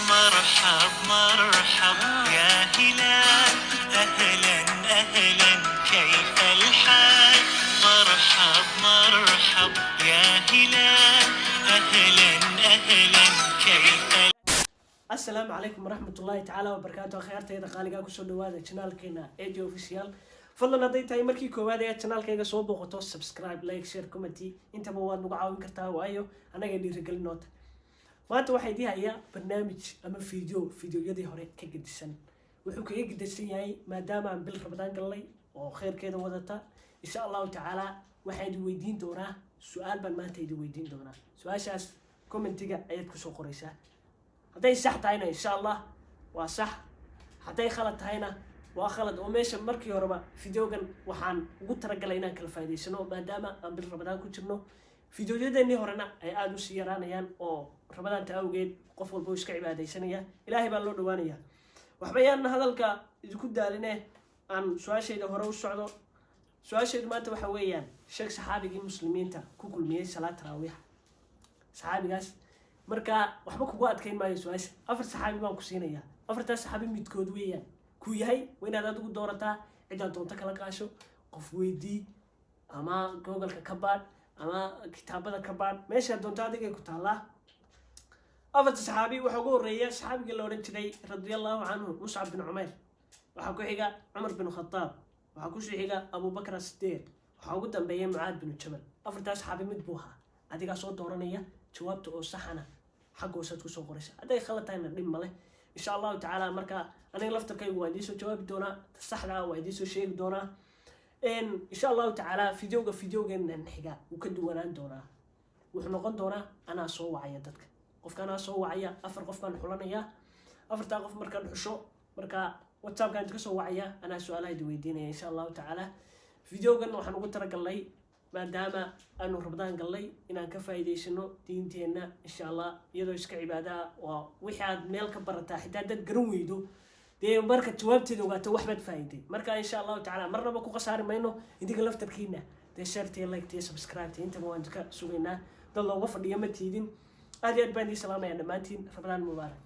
مرحب مرحب يا هلال، أهلا أهلا، كيف الحال؟ مرحب مرحب يا هلال، أهلا أهلا، كيف Asalaamu calaykum waraxmatullaahi tacaala wabarakaatu. Akhyaartayda qaaligaa, kusoo dhawaada channelkeena AJ Official. Fadlan, hadday tahay markii koowaad ee channelkayga soo booqato, subscribe, like, share, comment intaba waad nagu caawin kartaa, waayo annaga dhiirigelin noota. Maanta waxaa idii hayaa barnaamij ama video videoyadii hore ka gedisan. Wuxuu kaga gedisan yahay, maadaama aan bil Ramadaan galnay oo kheyrkeeda wadata, insha Allahu tacaala waxaan idin weydiin doonaa su-aal baan maanta idin weydiin doonaa. Su-aashaas commentiga ayaad kusoo qoraysaa. Hadday sax tahayna, insha Allah waa sax. Hadday khalad tahayna, waa khalad. Oo meesha markii horeba videogan waxaan ugu talagalay inaan kala faa'idaysano, maadaama aan bil Ramadaan ku jirno, videoyadeenii horena ay aada usii yaraanayaan oo Ramadaanta awgeed qof walba uu iska cibaadaysanaya, Ilaahay baa loo dhawaanaya. Waxba yaan hadalka idinku daaline, aan su-aashayda hore u socdo. Su-aashaydu maanta waxa weeyaan: sheeg saxaabigii muslimiinta ku kulmiyey salaad taraawiix. Saxaabigaas marka waxba kugu adkayn maayo su-aasha. Afar saxaabi baan ku siinayaa. Afartaas saxaabi midkood weeyaan kuu yahay. Waa inaad adigu doorataa. Cidaad doonto kala kaasho, qof weydii, ama Googleka ka baadh, ama kitaabada ka baadh, meeshaad doonto adigay ku taallaa. Afarta saxaabi waxaa ugu horreeya saxaabigii la odhan jiray, radia Allahu canhu, Muscab bin Cumayr. Waxaa ku xiga Cumar bin Khataab. Waxaa kusii xiga Abubakr Asidiiq. Waxaa ugu dambeeya Mucaad binu Jabal. Afartaas saxaabi mid buu ahaa. Adigaa soo dooranaya. Jawaabta oo saxana xagga hoosaad kusoo qoraysa. Hadday khalad tahayna, dhib male, insha Allahu tacaala. Marka aniga laftarkaygu waa idiin soo jawaabi doonaa, ta saxda ah waa idiin soo sheegi doonaa, insha Allahu tacaala. Videoga videogeenan xiga wuu ka duwanaan doonaa. Wuxuu noqon doonaa anaa soo wacaya dadka. Qofka anaa soo wacaya. Afar qof baan xulanayaa. Afartaa qof markaan xusho, marka WhatsAppkaan idinka soo wacaya, anaa su-aalaha idin weydiinaya, insha Allahu tacaala. Videogan waxaan ugu talagalnay, maadaama aanu Ramadaan galnay, inaan ka faa'iidaysano diinteenna, insha Allah, iyadoo iska cibaadaa. Waa wixii aad meel ka barataa, xitaa dad garan weydo, dee marka jawaabteeda ogaato, waxbaad faa'iiday. Marka insha Allahu tacaala marnaba ku khasaari mayno. Idinka laftarkiina dee sharetiya, liketiya, subscribe intaba waan ka sugaynaa. Dad looga fadhiyo ma tiidin. Aad iyo aad baan idiin salaamaya dhammaantiin. Ramadaan mubaarak.